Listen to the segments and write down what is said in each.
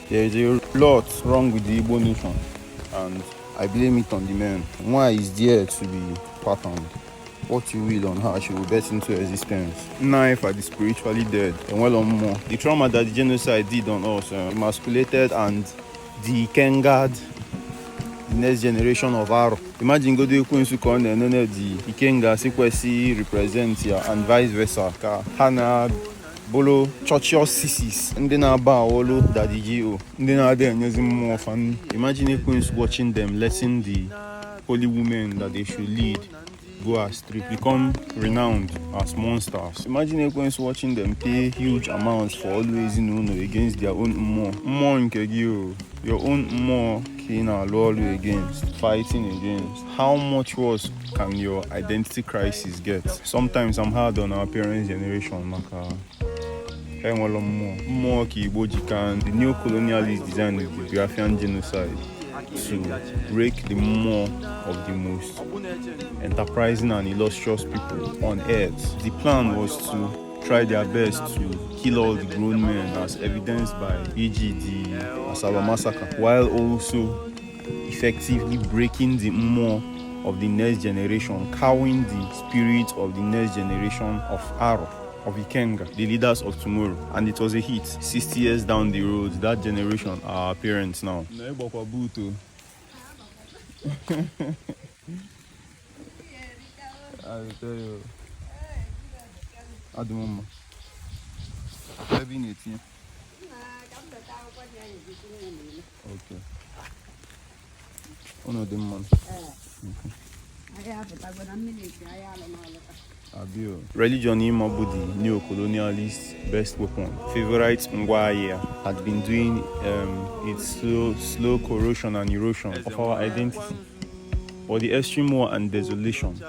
There is a lot wrong with the Igbo nation, and I blame it on the men. Why is there to be patterned? What you will on her, she will bet into existence. Knife are the spiritually dead, and well on more. The trauma that the genocide did on us, emasculated and the Ikenga, the next generation of Aro. Imagine go to Queensu Corner and the Ikenga sequence represent here and vice versa. Hana Bolo churchios sisis ndị na-aba olu daddy Gio ndị na-adị enyezi mmụọ fan. Imagine Queens watching them letting the holy women that they should lead go astray, become renowned as monsters. Imagine Queens watching them pay huge amounts for always against their own mmụọ nke gị, your own mmụọ ka ị na-alụ against, fighting against. How much worse can your identity crisis get? Sometimes I'm hard on our parents' generation, maka more Igbo Jikan. The new colonialist design of the Biafran genocide to break the more of the most enterprising and illustrious people on earth. The plan was to try their best to kill all the grown men, as evidenced by e.g. the Asaba massacre, while also effectively breaking the more of the next generation, cowing the spirit of the next generation of Aro, of Ikenga, the leaders of tomorrow. And it was a hit. 60 years down the road, that generation are our parents now. I tell you, at the moment, I've been 18. Okay. One of them, man. Religion the neo-colonialist best weapon. Favorite Ngwaya had been doing its slow corrosion and erosion of our identity. But the extreme war and desolation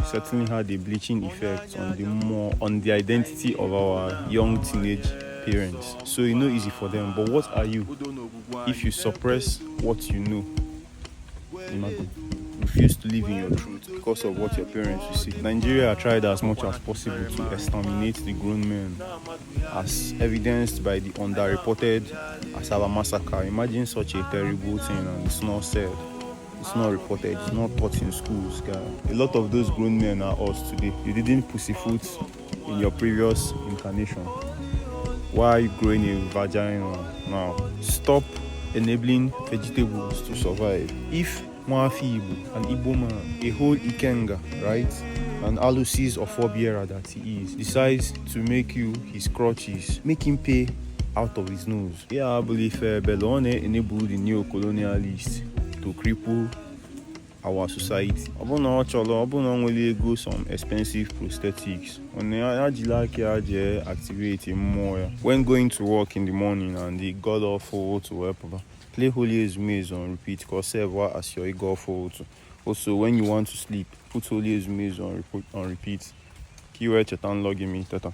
certainly had a bleaching effect on the identity of our young teenage parents. So easy for them. But what are you if you suppress what you know? Imagine. Refuse to live in your truth because of what your parents will see. Nigeria tried as much as possible to exterminate the grown men, as evidenced by the underreported Asaba massacre. Imagine such a terrible thing, and it's not said, it's not reported, it's not taught in schools, guys. A lot of those grown men are us today. You didn't pussyfoot in your previous incarnation. Why are you growing a vagina now? Stop enabling vegetables to survive. If Mwafi Igbo, an Igbo man, a whole Ikenga, right? An Alusis or forebearer that he is, decides to make you his crutches, make him pay out of his nose. Yeah, I believe Belone enabled the neo-colonialists to cripple our society. Abuna go some expensive prosthetics. Activate more when going to work in the morning, and the god awful to help. Play Holy Ezumes on repeat, because serve as your God photo. Also, when you want to sleep, put Holy Ezumes on repeat. Keyword Chetan log me, tata.